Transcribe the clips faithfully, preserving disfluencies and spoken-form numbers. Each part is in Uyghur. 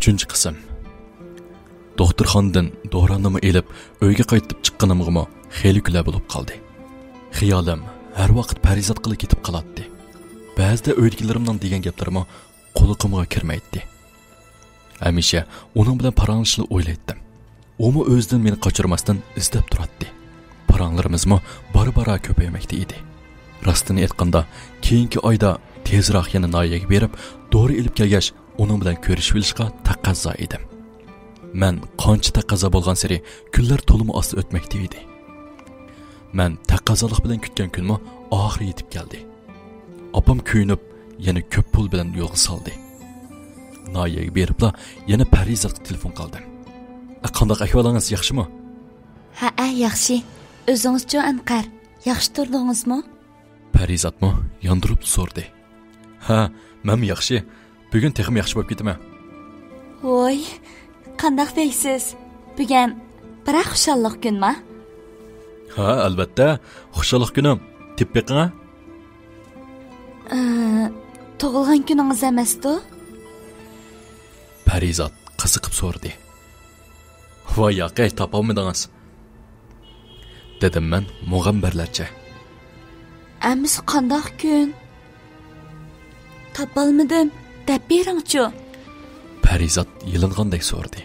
ئۈچىنچى قىسىم. دوختۇرخانىدىن دورامنىمۇ ئېلىپ، ئۆيگە قايتىپ چىققىنىمغىمۇ خېلى كۈنلەر بولۇپ قالدى. خىيالىم ھەر ۋاقىت پەرىزاتقىلا كېتىپ قالاتتى. بەزىدە ئۆيدىكىلىرىمنىڭ دېگەن گەپلىرىمۇ قۇلىقىمغا كىرمەيتتى. ھەمىشە ئۇنىڭ بىلەن پاراڭلىشىشنى ئويلايتتىم. ئۇمۇ ئۆزىدىن مېنى قاچۇرماستىن ئىزدەپ تۇراتتى. پاراڭلىرىمىزمۇ بارا-بارا كۆپەيمەكتە ئىدى. راستىنى ئېيتقاندا، كېيىنكى ئايدا تېزراق يەنە ناھىيەگە بېرىپ، دورا ئېلىپ كەلگەچ، ئۇنىڭ بىلەن كۆرۈشۈۋېلىشقا تەقەززا ئىدىم. مەن قانچە تەقەززا بولغانسېرى، كۈنلەر تولىمۇ ئاستا ئۆتمەكتە ئىدى. مەن تەقەززالىق بىلەن كۈتكەن كۈنمۇ ئاخىرى يېتىپ كەلدى. ئاپام كۆيۈنۈپ، يەنە كۆپ پۇل بىلەن يولغا سالدى. ناھىيەگە بېرىپلا يەنە پەرىزاتقا تېلېفون قىلدىم. «قانداق ئەھۋالىڭىز، ياخشىمۇ؟» «ھەئە، ياخشى. ئۆزىڭىزچۇ، ئەنقەر؟ ياخشى تۇردىڭىزمۇ؟» پەرىزاتمۇ ياندۇرۇپ سورىدى. «ھە، مەنمۇ ياخشى. بۈگۈن تېخىمۇ ياخشى بولۇپ كېتىمەن.» «ۋوي، قانداق دەيسىز؟ بۈگۈن بىراق خۇشاللىق كۈنما؟» «ھە، ئەلۋەتتە، خۇشاللىق كۈنۈم. تېپىپ بېقىڭە.» «ئى، تۇغۇلغان كۈنىڭىز ئەمەستۇ؟» پەرىزات قىزىقىپ سورىدى. «ۋاي ياقەي، تاپالمىدىڭىز.» دېدىم مەن مۇغەمبەرلەرچە. «ئەمىسە قانداق كۈن؟ تاپالمىدىم، دەپ بېرىڭچۇ.» پەرىزات يېلىنغاندەك سورىدى.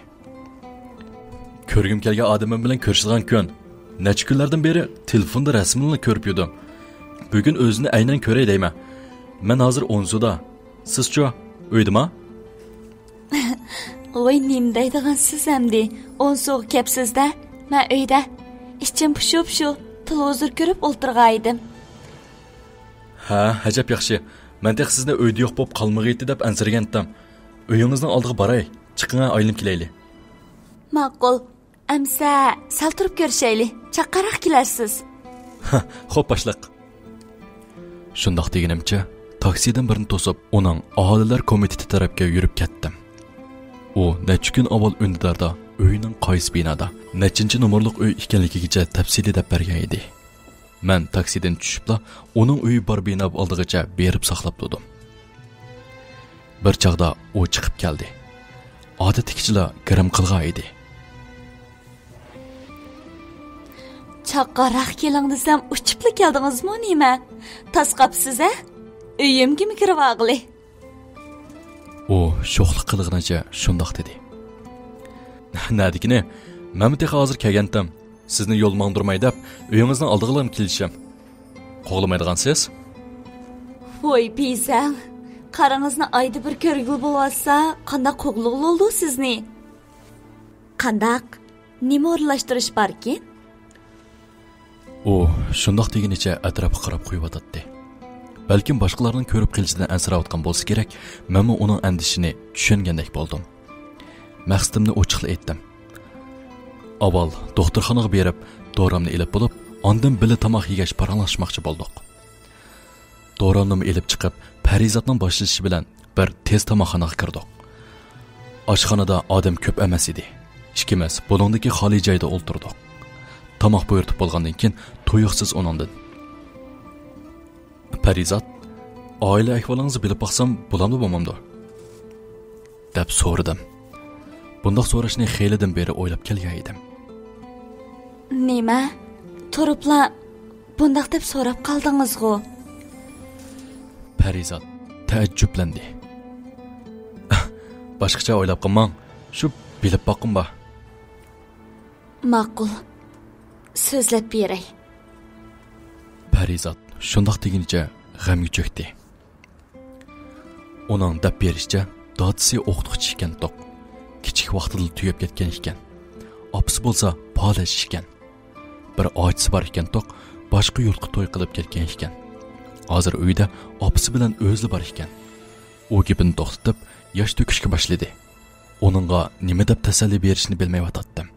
«كۆرگۈم كەلگەن ئادىمىم بىلەن كۆرۈشىدىغان كۈن. نەچچە كۈنلەردىن بېرى تېلېفوندا رەسىمىنىلا كۆرۈپ يۈردۈم. بۈگۈن ئۆزىنى ئەينەن كۆرەي دەيمەن. مەن ھازىر ئونسۇدا. سىزچۇ؟ ئۆيدىما؟» «ۋوي، نېمە دەيدىغانسىز ئەمدى؟ ئونسۇغا كەپسىز-دە، مەن ئۆيدە. ئىچىم پۇشۇپ شۇ تېلېۋىزور كۆرۈپ ئولتۇرغانىدىم.» «ھە، ئەجەب ياخشى. مەن تېخى سىزنى ئۆيدە يوق بولۇپ قالمىغىيتتى دەپ ئەنسىرىگەنتىم. ئۆيىڭىزنىڭ ئالدىغا باراي. چىقىڭە، ئايلىنىپ كېلەيلى.» «ماقۇل. ئەمسە سەل تۇرۇپ كۆرۈشەيلى. چاققانراق كېلەرسىز.» «ھە، خوپ، باشلىق.» شۇنداق دېگىنىمچە، تاكسىدىن بىرنى توسۇپ، ئۇنىڭ ئاھالىلەر كومىتېتى تەرەپكە يۈرۈپ كەتتىم. ئۇ نەچچە كۈن ئاۋۋال ئۈندىداردا ئۆينىڭ قايسى بىنادا، نەچچىنچى نومۇرلۇق ئۆي ئىكەنلىكىگىچە تەپسىلىي دەپ بەرگەن ئىدى. مەن تاكسىدىن چۈشۈپلا ئۇنىڭ ئۆيى بار بىنا ئالدىغىچە بېرىپ ساقلاپ تۇردۇم. بىر چاغدا ئۇ چىقىپ كەلدى. ئادەتتىكىچىلا گىرىم قىلغان ئىدى. «چاققانراق كېلىڭ دېسەم، ئۇچۇپلا كەلدىڭىزمۇ نېمە؟ تاس قاپسىز، ھە؟ ئۆيۈمگىمۇ كىرىۋالغىلى.» ئۇ شوخلۇق قىلغىنىچە شۇنداق دېدى. «نەدىكىنى؟ مەنمۇ تېخى ھازىر كەلگەنتىم. سىزنى يول ماڭدۇرماي دەپ، ئۆيىڭىزنىڭ ئالدىغىلا كېلىشىم. قوغلىمايدىغانسىز؟» «ۋوي بىزەل، قارىڭىزنى ئايدا بىر كۆرگىلى بولۇۋاتسا، قانداق قوغلىغىلى بولىدۇ سىزنى؟» «قانداق؟ نېمە ئورۇنلاشتۇرۇش باركىن؟» ئۇ شۇنداق دېگىنىچە ئەتراپقا قاراپ قويۇۋاتاتتى. بەلكىم باشقىلارنىڭ كۆرۈپ قېلىشىدىن ئەنسىرەۋاتقان بولسا كېرەك، مەنمۇ ئۇنىڭ ئەندىشىنى چۈشەنگەندەك بولدۇم. مەقسىتىمنى ئوچۇقلا ئېيتتىم. ئاۋۋال دوختۇرخانىغا بېرىپ، دورامنى ئېلىپ بولۇپ، ئاندىن بىللە تاماق يېگەچ پاراڭلاشماقچى بولدۇق. دورامنىمۇ ئېلىپ چىقىپ، پەرىزاتنىڭ باشلىشى بىلەن بىر تېز تاماقخانىغا كىردۇق. ئاشخانىدا ئادەم كۆپ ئەمەس ئىدى. ئىككىمىز بۇلۇڭدىكى خالىي جايدا ئولتۇردۇق. تاماق بۇيرۇتۇپ بولغاندىن كېيىن تۇيۇقسىز ئۇنىڭدىن، «پەرىزات، ئائىلە ئەھۋالىڭىزنى بىلىپ باقسام بولامدۇ، بولمامدۇ؟» دەپ سورىدىم. بۇنداق سوراشنى خېلىدىن بېرى ئويلاپ كەلگەن ئىدىم. «نېمە؟ تۇرۇپلا بۇنداق دەپ سوراپ قالدىڭىزغۇ؟» پەرىزات تەئەججۈپلەندى. «باشقىچە ئويلاپ قالماڭ، شۇ بىلىپ باققۇم بار.» «ماقۇل، سۆزلەپ بېرەي.» پەرىزات شۇنداق دېگىنىچە غەمگە چۆكتى. ئۇنىڭ دەپ بېرىشىچە، دادىسى ئوقۇتقۇچى ئىكەنتۇق. كىچىك ۋاقتىدىلا تۈگەپ كەتكەن ئىكەن. ئاپىسى بولسا پالەچ ئىكەن. بىر ئاچىسى بار ئىكەنتۇق، باشقا يۇرتقا توي قىلىپ كەتكەن ئىكەن. ھازىر ئۆيدە ئاپىسى بىلەن ئۆزىلا بار ئىكەن. ئۇ گېپىنى توختىتىپ، ياش تۆكۈشكە باشلىدى. ئۇنىڭغا نېمە دەپ تەسەللى بېرىشنى بىلمەيۋاتاتتىم.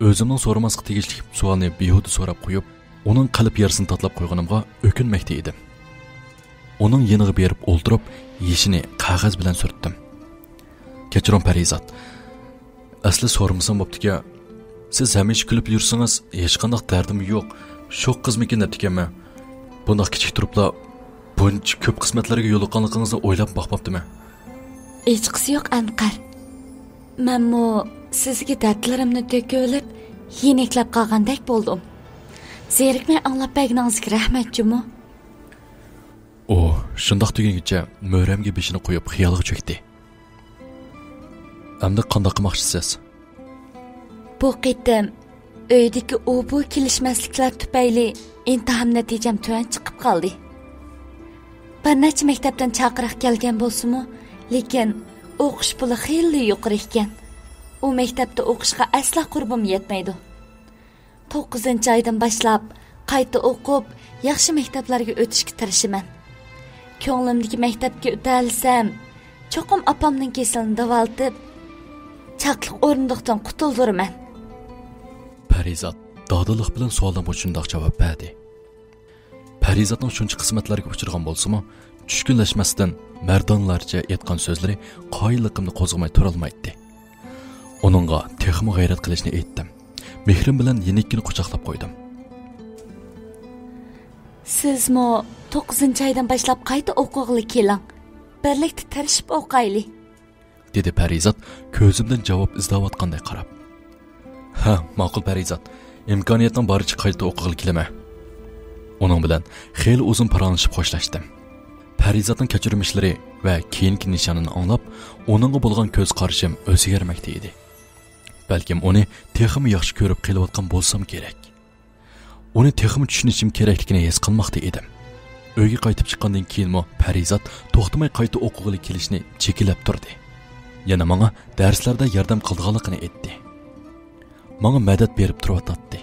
ئۆزۈمنىڭ سورىماسقا تېگىشلىك سوئالنى بىھۇدە سوراپ قويۇپ، ئۇنىڭ قەلب يارىسىنى تاتىلاپ قويغىنىمغا ئۆكۈنمەكتە ئىدىم. ئۇنىڭ يېنىغا بېرىپ ئولتۇرۇپ، يېشىنى قەغەز بىلەن سۈرتتۈم. «كەچۈرۈڭ، پەرىزات. ئەسلى سورىمىسام بوپتىكەن. سىز ھەمىشە كۈلۈپ يۈرسىڭىز، ھېچقانداق دەردىمۇ يوق. شوخ قىزمىكىن دەپتىكەنمەن. بۇنداق كىچىك تۇرۇپلا بۇنچە كۆپ قىسمەتلەرگە يولۇققانلىقىڭىزنى ئويلاپ باقماپتىمەن.» «ھېچقىسى يوق، ئەنقەر. مەنمۇ سىزگە دەردلىرىمنى تۆكۈۋېلىپ، يېنىكلەپ قالغاندەك بولدۇم. زېرىكمەي ئاڭلاپ بەرگىنىڭىزگە رەھمەت جۇمۇ. ئۇ شۇنداق دېگىنىچە مۈرەمگە بېشىنى قويۇپ خىيالغا چۆكتى. ئەمدى قانداق قىلماقچىسىز؟ بۇ قېتىم ئۆيدىكى ئۇ بۇ كېلىشمەسلىكلەر تۈپەيلى ئىمتىھان نەتىجەم تۆۋەن چىقىپ قالدى. بىر نەچچە مەكتەپتىن چاقىرىق كەلگەن بولسىمۇ، لېكىن ئوقۇش پۇلى خېلى يۇقىرى ئىكەن. ئۇ مەكتەپتە ئوقۇشقا ئەسلا قۇربۇم يەتمەيدۇ. توققۇزىنچى ئايدىن باشلاپ قايتا ئوقۇپ، ياخشى مەكتەپلەرگە ئۆتۈشكە تىرىشىمەن. كۆڭلۈمدىكى مەكتەپكە ئۆتەلىسەم، چوقۇم ئاپامنىڭ كېسىلىنى داۋالىتىپ، چاقلىق ئورۇندۇقتىن قۇتۇلدۇرىمەن. پەرىزات دادىللىق بىلەن سوئالىمغا شۇنداق جاۋاب بەردى. پەرىزاتنىڭ شۇنچە قىسمەتلەرگە ئۇچرىغان بولسىمۇ، چۈشكۈنلەشمەستىن مەردانلارچە ئېيتقان سۆزلىرى قايىللىقىمنى قوزغىماي تۇرالمايتتى. ئۇنىڭغا تېخىمۇ غەيرەت قىلىشنى ئېيتتىم. مېھرىم بىلەن يېنىككىنە قۇچاقلاپ قويدۇم. سىزمۇ توققۇزىنچى ئايدىن باشلاپ قايتا ئوقۇغىلى كېلىڭ. بىرلىكتە تىرىشىپ ئوقايلى، دېدى پەرىزات كۆزۈمدىن جاۋاب ئىزدەۋاتقاندەك قاراپ. ھە، ماقۇل پەرىزات. ئىمكانىيەتنىڭ بارىچە قايتا ئوقۇغىلى كېلىمەن. ئۇنىڭ بىلەن خېلى ئۇزۇن پاراڭلىشىپ خوشلاشتىم. پەرىزاتنىڭ كەچۈرمىشلىرى ۋە كېيىنكى نىشانىنى ئاڭلاپ، ئۇنىڭغا بولغان كۆز قارىشىم ئۆزگەرمەكتە ئىدى. بەلكىم ئۇنى تېخىمۇ ياخشى كۆرۈپ قېلىۋاتقان بولسام كېرەك. ئۇنى تېخىمۇ چۈشىنىشىم كېرەكلىكىنى ھېس قىلماقتا ئىدىم. ئۆيگە قايتىپ چىققاندىن كېيىنمۇ پەرىزات توختىماي قايتا ئوقۇغىلى كېلىشنى چېكىلەپ تۇردى. يەنە ماڭا دەرسلەردە ياردەم قىلىدىغانلىقىنى ئېيتتى. ماڭا مەدەت بېرىپ تۇرۇۋاتاتتى.